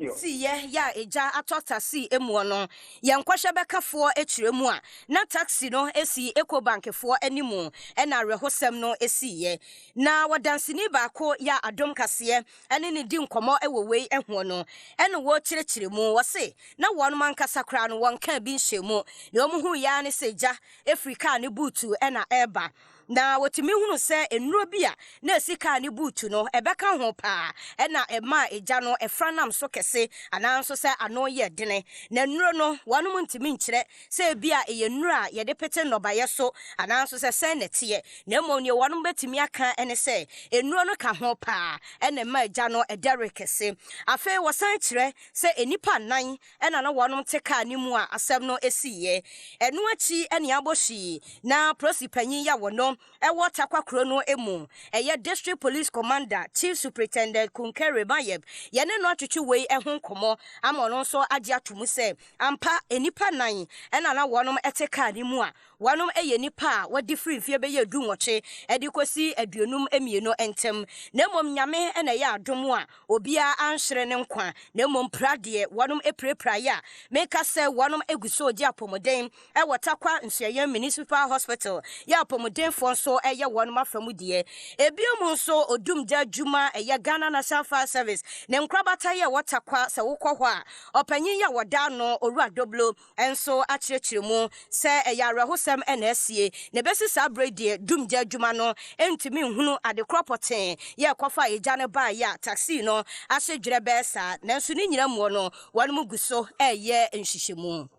Siiɛ yɛ a egya atɔ taxi muɔ no, yɛn nkɔhwɛ bɛkafoɔ kyerɛ mu a, na taxi no si Ecobank foɔ animu ɛna awerɛhosɛm no siiɛ. Na wɔdanseni baako yɛ a Adom Kaseɛ ne no di nkɔmmɔ wɔ wei hoɔ no, ɛna wɔkyerɛkyerɛ mu, wɔse na wɔnom ankasa koraa no wɔnkaa bi nhyɛɛ mu, deɛ wɔn huiɛ ara ne sɛ gya firi kaa no buutu na ɛreba. Na wɔtumi hunu sɛ nnuro bi a na ɛsi kaa no buutu no, ɛbɛka ho paa na ɛmaa egya no fra nam so kɛse anaa nso sɛ ano yɛ dene. Na nnuro no, wɔnom ntumi nkyerɛ sɛ ebia ɛyɛ nnuro a yɛde pete nnɔbaeɛ so anaa nso sɛ sɛn na ɛteɛ. Na mmom deɛ wɔnom bɛtumi aka ne sɛ nnuro no ka ho paa na ɛma egya no dɛre kɛse. Afei wɔsan kyerɛ sɛ nnipa nnan na na wɔnom te kaa no mu a asɛm no siiɛ. Ɛno akyi ne abɔ hwii na prosi panyin yi a wɔno wɔ Tarkwa kuro no mu, ɛyɛ District Police Commander, Chief Superintendent Kunkere Mayeb, yɛne no atwetwe wei ho nkɔmmɔ ama ɔno nso agye ato mu sɛ ampa nnipa nnan na na wɔnom te kaa no mu a Wɔnom yɛ nnipa a wɔadi firi mfeɛ bɛyɛ dunwɔtwe de kɔsi 52 ntam, na mmom Nyame na ɛyɛ adom a obiara anhwere ne nkwa, na mmom pira deɛ wɔnom pirapiraeɛ a meka sɛ wɔnom gu so regye apɔmuden wɔ Tarkwa Nsuaem Municipal Hospital yɛ apɔmudenfoɔ nso yɛ wɔnom afa mu deɛ. Ebiom nso odumgya adwuma ɛyɛ Ghana National Fire Service ne nkorabata yɛ wɔ Tarkwa sɛ wokɔ hɔ a ɔpanyin yɛ a wɔda ano Owura Doblo nso akyerɛkyerɛ mu sɛ ɛyɛ awerɛhosɛm na asie, na ɛbɛsi saa berɛ yi deɛ dumgya adwuma no ntumi nhunu adekorɔ pɔtee yɛ ɛkɔfaa egya no baeɛ a taxi no ahye dwerɛbɛɛ saa, nanso ne nyina muo no wɔnom gu so reyɛ nhwehwɛmu.